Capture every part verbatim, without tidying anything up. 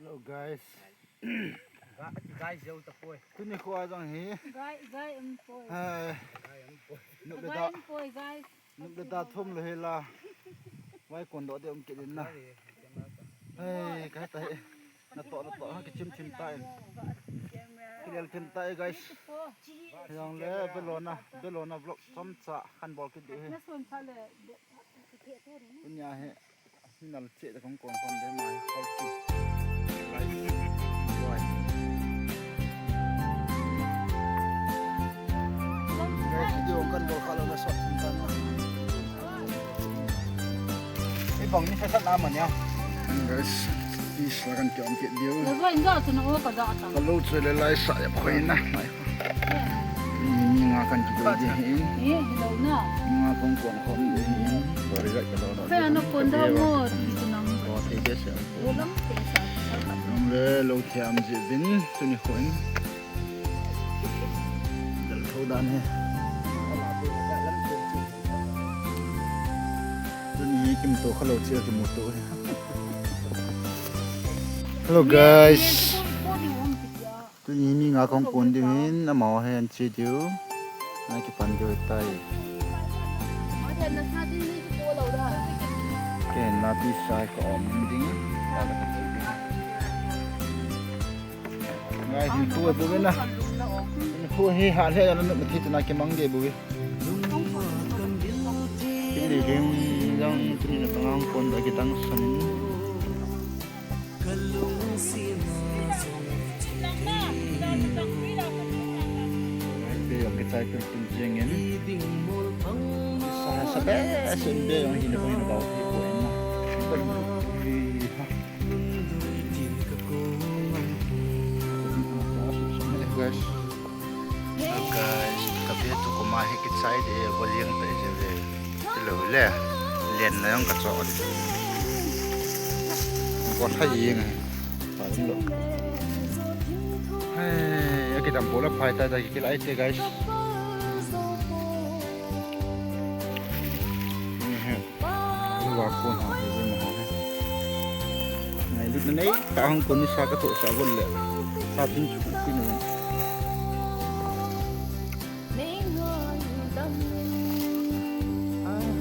Hello guys. Ga-, guys, jou tapoi. Tuni kho a jong hi. Guy, guy, um, poi. Hai. Guy, um, poi. Nup le guy, da, um, poi, guys. Nup le da thum le hi la. Vai kon doh de um kit in na. Hai, kai ta hi. Natoh, natoh, ha, kichim chim ta in. Kilel chim ta in, guys. Jong le, Belona, Belona vlog chomcha kan bol kit diu hi. Tunia hi, nal che de kong kon kon de mai, kol ki. Guys, video kan bol kha lou na sot tan na. Ei bang ni sa sa na ma nia. Guys, fish la kan kiom kit diu. Lou va inda tu na o ka da ta. Ka lou chu le lai sa ya khoi na. Ni nga kan kidoi de hin. Ni lou na. Nga kon kon kon de hin. Sorry, ka lou na. Sa na kon da mo, di tu nang. Ko te de se. Lou lam te sa. Nang le lou thiam ji vin, tuni khon. Dal tho dan hi. Tuni hi kimuto kha lou chi kimuto hi. Hello guys. Tuni hi mi nga kong kon diu hin, amaho hi an che diu. Ana kipan diu tai. Ken la pi sai ka om ding. Ngai hi tu bu na. Khu hi ha le na thi tu na ke mang de bu. Ki li ring jang tu ni na tang kon da ki tang san. Be yong ke chai pil pil jeng in. Sa sa be sen be yong hin ko hin ba ko ko na. Guys. Guys, ka be tu ko ma hi kichai de, ko liang ta je ve. Hello le. Len na yong ka cho. Ko thai ying. Pai lo. Hey, ya ki dam bola phai ta ta ki lai te, guys. Ni he. Lou a kon ho hi, lou a kon ho hi. Ngai lut na nei, ta hung kon ni sa ka thoh sa bol le. Sa tin chu tin.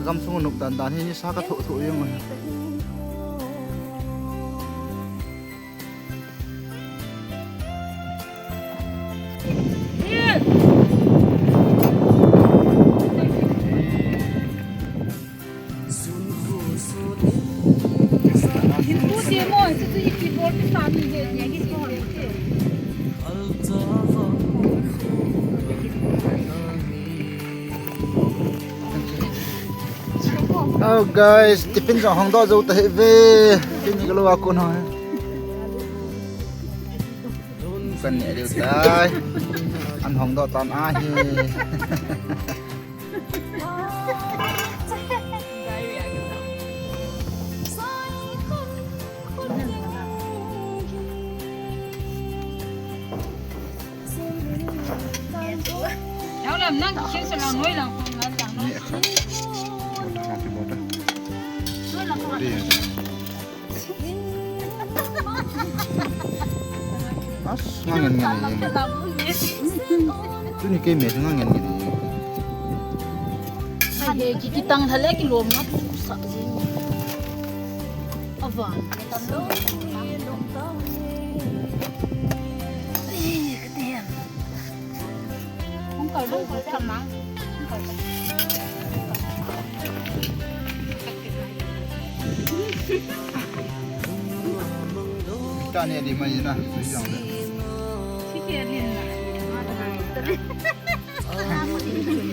Gam sung nup dan dan hi ni sa ka thoh thoh jeng. Oh guys, tiffin jong hong doh jou ta hi ve. Tiffin ni ka lou a kon ho. Kan ne diu tai. An hong doh tan ahi. Ni kha. Bota, bota. Bota. As, ngangen ngen. Tuni kei me ngangen ngen. Ai, ki, kitang thale kilom nga sa jing. Avan. Ai, kati. Hung kal, hung kal, thamang. Hung kal. Ka ne di mai na, sui jong le. Si ke din na.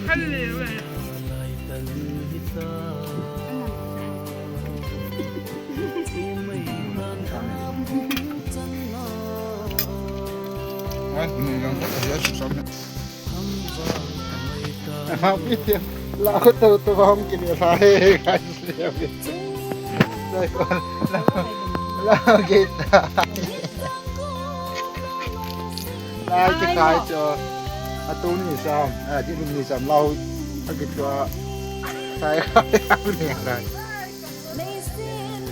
Kan le we. Ai, ni lang ka ya su sam. Ha, video. La ko to to hom ki le sa he, guys. Sai ko. La, la kita. Lai ki sai cho. A tu ni sam. A ti ni sam lau. A ki tua. Sai ko ni sai. Amazing.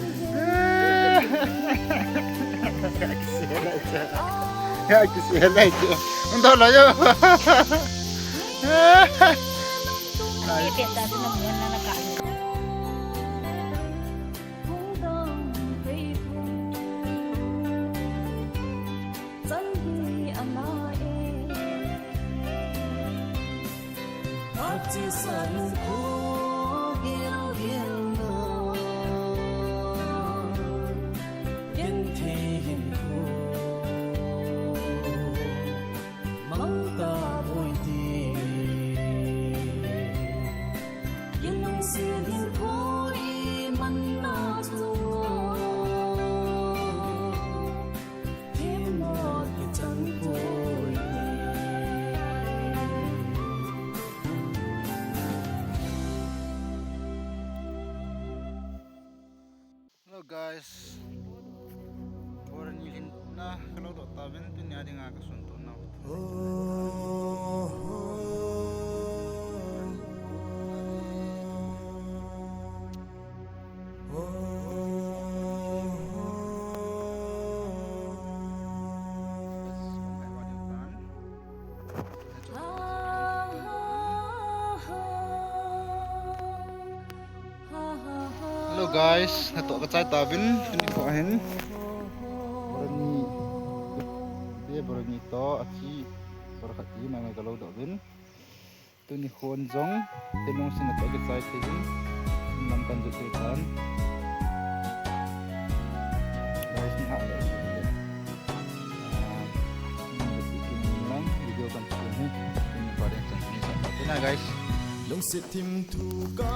Ai, kisi helai ke. Unda la yo. Hello guys. Borani lhin na ka lo doh tauvin, tunia dinga ka sun to nau. Hello guys, natoh ka chai tauvin, tuni kho hin. Borani, be Borani to, achi, bor khat ti, mai mai ka lo doh uvin. Tuni khon jong, tenung sin natoh ka chai thei hin, lam kan jot thei tan. Guys, ni ha le, ni ha le. Ah, ni ha le, ni ha le, video kan chai hin, tuni kho hin, tuni sa, tuni guys. Lungset thim thu ka